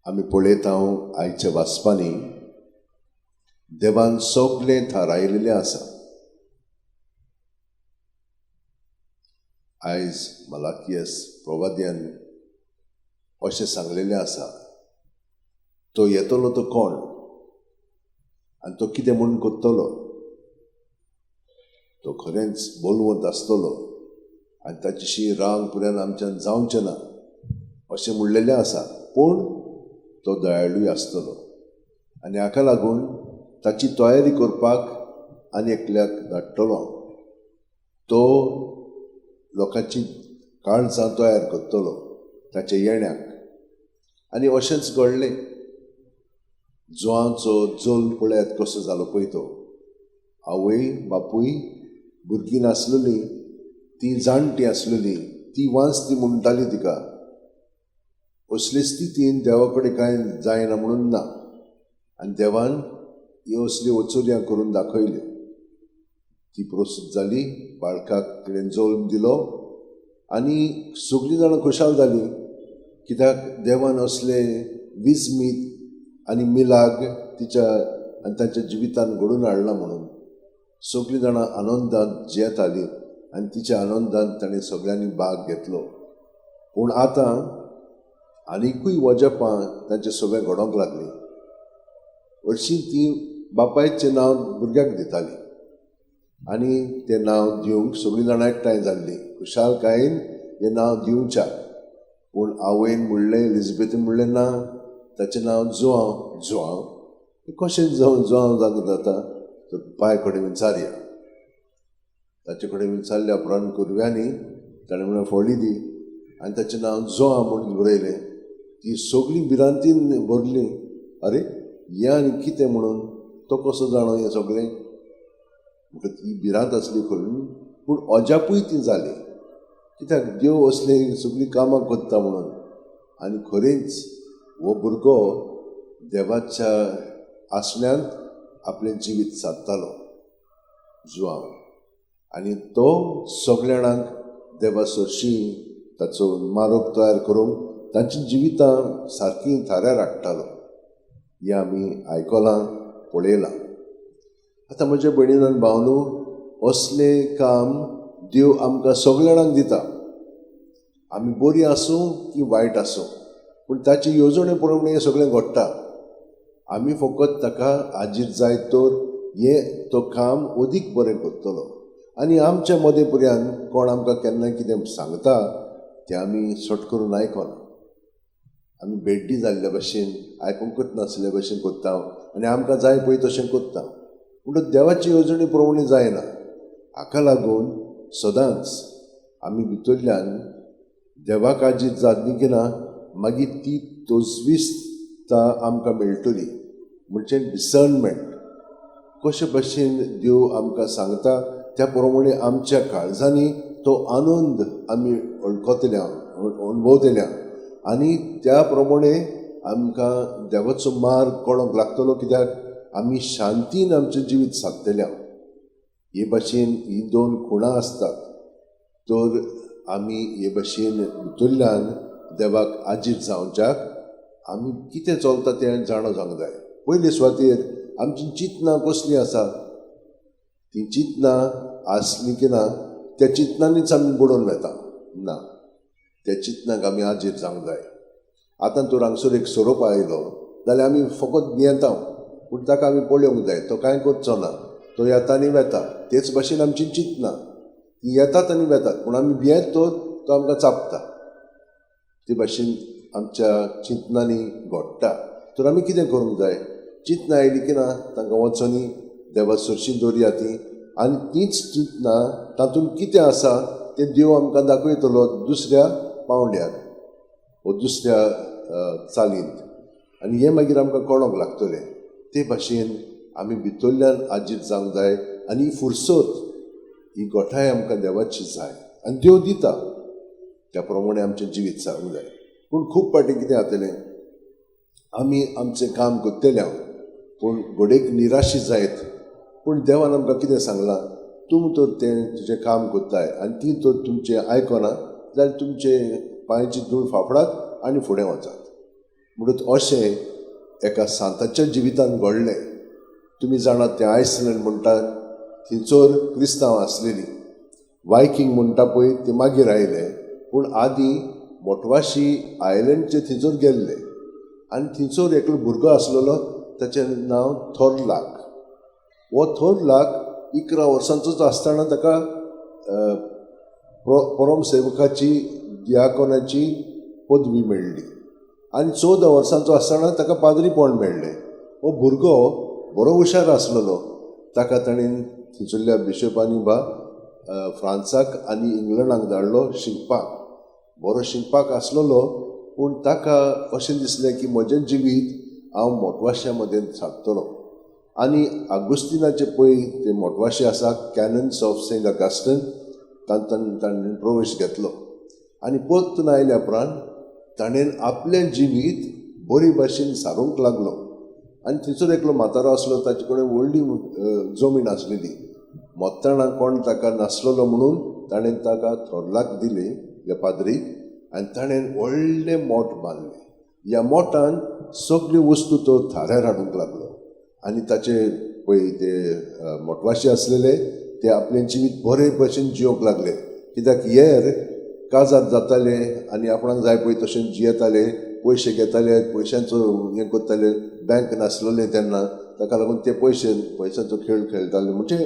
आमी पळयता आयच्या वाचपांनी देवान सगळें थारायलेलें आसा. आयज मलाकियस प्रवाद्यान अशें सांगलेलें आसा, तो येतलो तो कोण आनी तो कितें म्हूण करतलो, तो खरेंच बलवंत आसतलो आनी ताचेशी रांग पुऱ्यान आमच्यान जावचें ना अशें म्हणलेलें आसा. पूण तो दयाळूय आसतलो आनी हाका लागून ताची तयारी करपाक आनी एकल्याक धाडटलो. तो लोकांची काळजां तयार करतलो ताच्या येण्याक. आनी अशेंच घडलें. जुवांचो जल्म पळयात कसो जालो पळय तो. आवय बापूय भुरगीं नासलेलीं, ती जाणटी आसलेली, ती वांच ती म्हणटाली तिका. असले स्थितीन देवा कडेन कांय जायना म्हणून ना, आनी देवान ह्यो असल्यो वचोर्यां करून दाखयल्यो. ती प्रोसूत जाली, बाळकाक तिणें जल्म दिलो आनी सगळीं जाणां खुशाल जालीं, कित्याक देवान असले विजमीत आनी मिलाग तिच्या आनी ताच्या जिवितान घडोवन हाडला म्हणून. सगळीं जाणां आनंदांत जियेतालीं आनी तिच्या आनंदांत ताणें सगळ्यांनी भाग घेतलो. पूण आतां आनिकूय वजपां तांचे सगळें घडोवंक लागलीं. हरशीं ती बापायचें नांव भुरग्याक दिताली आनी तें नांव दिवंक सगळीं जाणां एकठांय जाल्लीं खुशालकायेन हें नांव दिवच्याक. पूण आवयन म्हणलें, एलिजबेथीन म्हणलें, ना, ताचें नांव जुआंव. जुआंव कशें जुआंव जावंक जाता? तर बाय कडेन विचारया. ताचे कडेन विचारल्या उपरांत कुरव्यांनी ताणें म्हणलें फळी दी आनी ताचें नांव जुआंव म्हूण बरयलें. ती सगळीं भिरांतीन भरली, अरे हें आनी कितें म्हणून, तो कसो जाणो हें सगळें. म्हणटकच ही भिरांत आसली खरी, पूण अजापूय ती जाली, कित्याक देव असले सगळीं कामां करता म्हणून. आनी खरेंच हो भुरगो देवाच्या आसण्यांत आपलें जिवीत सादतालो जुआंव, आनी तो सगल्या जाणांक देवा सरशी ताचो मार्ग तयार करूंक तांची जिवितां सारकीं थाऱ्यार हाडटालो. हें आमी आयकलां, पळयलां. आतां म्हज्या भयणीन आनी भावनो, असलें काम देव आमकां सगल्या जाणांक दिता. आमी बरीं आसूं की वायट आसूं, पूण ताची येवजणे प्रमाणे हें सगळें घडटा. आमी फकत ताका हाजीर जायत तर हें तो काम अदीक बरें करतलो. आनी आमच्या मदें पर्यंत कोण आमकां केन्ना कितें सांगता तें आमी सट करून आयकना. आमी बेड्डी जाल्ल्या भशेन, आयकूंकच नासल्या भशेन करता आनी आमकां जाय पळय तशें करता. म्हणटकच देवाची येवजणी प्रमाणे जायना. हाका लागून सदांच आमी भितरल्यान देवाक आजीत जातली की ना, मागीर ती तजवीजता आमकां मेळटली. म्हणजे डिसर्नमेंट, कशे भशेन देव आमकां सांगता त्या प्रमाणे आमच्या काळजांनी तो आनंद आमी वळखतल्या, अणभवतल्या आनी त्या प्रमाणे आमकां देवाचो मार्ग कळोंक लागतलो, कित्याक आमी शांतीन आमचें जिवीत सादतल्या. हे भाशेन हीं दोन खुणां आसतात तर आमी हे भाशेन भितरल्यान देवाक आजीर जावच्याक आमी कितें चलता तें जाणा जावंक जाय. पयले सुवातेर आमची चिंतनां कसलीं आसा, तीं चिंतनां आसलीं की ना त्या चिंतनांनीच आमी बुडोवन वेता ना, त्या चिंतनाक आमी आजीर जावंक जाय. आतां तर हांगसर एक सोरोप आयलो जाल्यार आमी फकत भियेता, पूण ताका आमी पळोवंक जाय, तो कांय करचो ना, तो येता आनी वेता. तेच भाशेन आमची चिंतनां ती येतात आनी वेतात, पूण आमी भियेत तर तो आमकां चाबता. ते भाशेन आमच्या चिंतनांनी घडटा. तर आमी कितें करूंक जाय, चिंतनां आयलीं की ना तांकां वचोनी देवा सरशी दवरया ती, आनी तींच चिंतनां तातूंत कितें आसा तें देव आमकां दाखयतलो दुसऱ्या पावंड्यार वो दुसऱ्या चालींत, आनी हें मागीर आमकां कळोंक लागतलें. ते भाशेन आमी भितरल्यान आजीर जावंक जाय आनी ही फुरसत, ही गोठाय आमकां देवाची जाय आनी देव दिता त्या प्रमाणे आमचें जिवीत सारूंक जाय. पूण खूब फावटी कितें जातलें, आमी आमचें काम करतले पूण घडयेक निराशी जायत. पूण देवान आमकां कितें सांगलां, तूं तर तें तुजें काम करताय आनी ती तर तुमचें आयकना जाल्यार तुमचे पांयची धूळ फाफडात आनी फुडें वचात. म्हणून अशें एका सांताच्या जिवितांत घडलें. तुमी जाणात तें आयसलंड म्हणटात थंयसर क्रिस्तांव आसलेली. वायकिंग म्हणटा पळय ते मागीर आयले, पूण आदीं मोटवाशी आयलंडचे थंयसर गेल्ले. आनी थंयसर एकलो भुरगो आसलेलो, ताचें नांव थोरलाक. हो थोरलाक 11 वर्सांचोच आसतना ताका परम सेवकाची दियाकोनाची पदवी मेळ्ळी आनी 14 वर्सांचो आसतना ताका पाद्रीपण मेळ्ळें. हो भुरगो बरो हुशार आसलेलो. ताका ताणें थंयसरल्या बिशपांनी बा फ्रांसाक आनी इंग्लंडाक धाडलो शिकपाक. बरो शिकपाक आसलेलो, पूण ताका अशें दिसलें की म्हजें जिवीत हांव मोटवाश्या मदें सारतलो. आनी आगुस्तिनाचे पळय ते मोटवाशे आसा, कॅनन्स ऑफ सेंट ऑगस्टन, ताणें प्रवेश घेतलो. आनी परतून आयल्या उपरांत ताणें आपलें जिवीत बरे भाशेन सारूंक लागलो. आनी थंयसर एकलो म्हातारो आसलो, ताचे कडेन व्हडली जमीन आसलेली. मोत्ताणा कोण ताका नासलेलो म्हणून ताणें ताका थोरलाक दिले ह्या पाद्रीक, आनी ताणें व्हडलें मोठ बांदलें. ह्या मोठान सगल्यो वस्तू तो थाऱ्यार हाडूंक लागलो. आनी ताचे पळय ते मोटवाशे आसलेले ते आपलें जिवीत बरे भशेन जियोंक लागले. कित्याक हेर काजार जाताले आनी आपणाक जाय पळय तशें जियेताले, पयशे घेताले, पयशांचो हें करताले. बँक नासलेले तेन्ना, ताका लागून ते पयशांचो खेळ खेळटाले, म्हणजे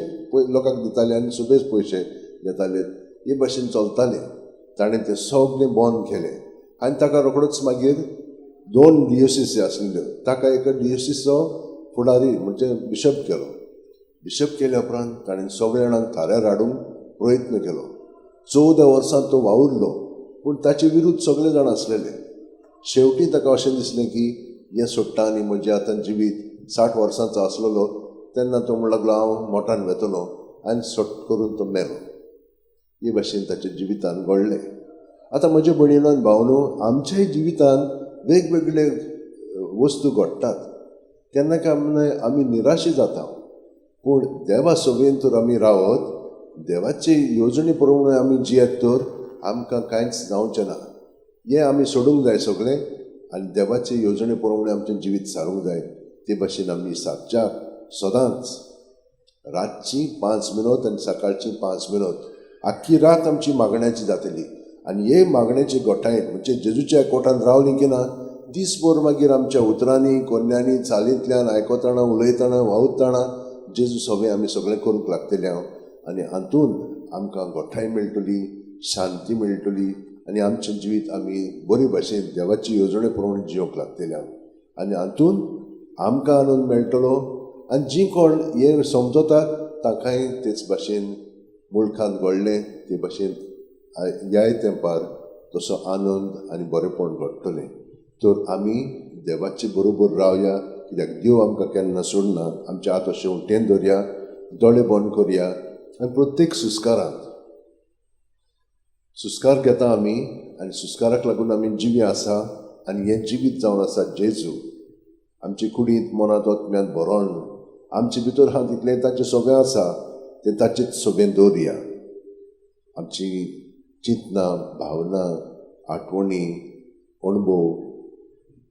लोकांक दिताले आनी सुबेज पयशे घेताले. हे भशेन चलताले. ताणें तें सगळें बंद केलें. आनी ताका रोखडोच मागीर 2 डियोसीस आसलेल्यो, ताका एका डियोसीसचो फुडारी म्हणजे बिशप केलो. बिशप केल्या उपरांत ताणें सगळ्या जाणांक थाऱ्यार हाडूंक प्रयत्न केलो. 14 वर्सां तो वावुरलो, पूण ताचे विरुद्ध सगळे जाण आसलेले. शेवटी ताका अशें दिसलें की हें सोडटा आनी म्हजें आतां जिवीत 60 वर्सांचो आसलेलो तेन्ना तो म्हणूंक लागलो हांव मोठान वेतलो, आनी सट करून तो मेलो. हे भाशेन ताच्या जिवितान घडलें. आतां म्हज्या भयणीन भावनो, आमच्याय जिवितान वेगवेगळे वस्तू घडटात. केन्ना केन्ना आमी निराशे जाता, पूण देवा सोबेन तर आमी रावत, देवाचे येवजणे प्रमाणे आमी जियेत तर आमकां कांयच जावचें ना. हें आमी सोडूंक जाय सगळें आनी देवाचे येवजणे प्रमाणे आमचें जिवीत सारूंक जाय. ते भाशेन आमी सारच्याक सदांच रातची 5 मिनोत आनी सकाळची 5 मिनोत, आख्खी रात आमची मागण्याची जातली. आनी हे मागण्याची गोठायेन म्हणजे जेजूच्या कोटान रावली की ना, दीसभर मागीर आमच्या उतरांनी, कोन्यांनी, चालींतल्यान, आयकतना, उलयतना, वावुरतना जेजू सगळें आमी सगळें करूंक लागतलें हांव. आनी हातून आमकां गोठाय मेळटली, शांती मेळटली आनी आमचें जिवीत आमी बरे भाशेन देवाची येवजणे प्रमाणे जियोंक लागतलें हांव. आनी हातून आमकां आनंद मेळटलो आनी जीं कोण हें समजतात तांकांय तेच भाशेन मुळखांत घडलें ते भाशेन ह्याय तेंपार तसो आनंद आनी बरेपण घडटलें. तर आमी देवाचे बरोबर रावया, कित्याक देव आमकां केन्ना सोडना. आमच्या हात अशें उटेन दवरया, दोळे बंद करया आनी प्रत्येक सुस्कारांत सुस्कार घेता आमी आनी सुस्काराक लागून आमी जिवी आसा. आनी हें जिवीत जावन आसा जेजू आमचे कुडींत, मनांत, आत्म्यांत भरोन आमचे भितर आहा तितलें ताचें सगळें आसा, तें ताचेच सोबेन दवरया. आमची चिंतनां, भावना, आठवणी, अणभव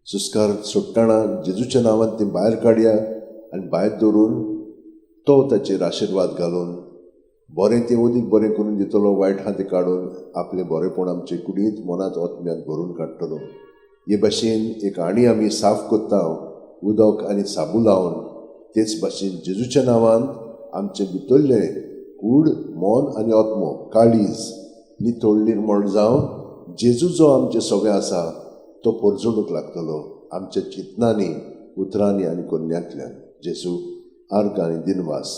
सुस्कार सोडटना जेजूच्या नांवान ती भायर काडया आनी भायर दवरून तो ताचेर आशिर्वाद घालून बरें तें अदीक बरें करून दितलो, वायट आहा तें काडून आपलें बरेंपण आमचे कुडींत, मनांत, आत्म्यांत भरून काडटलो. हे भाशेन एक आणी आमी साफ करता उदक आनी साबू लावन, तेच भाशेन जेजूच्या नांवान आमचे भितरलें कूड, मन आनी आत्मो, काळीज नितळ निर्मळ जावन जेजू जो आमचें सगळें आसा तो परजणूंक लागतलो आमच्या चिंतनांनी, उतरांनी आनी कोन्यांतल्यान. जेजू आर्ग आनी दिनवास.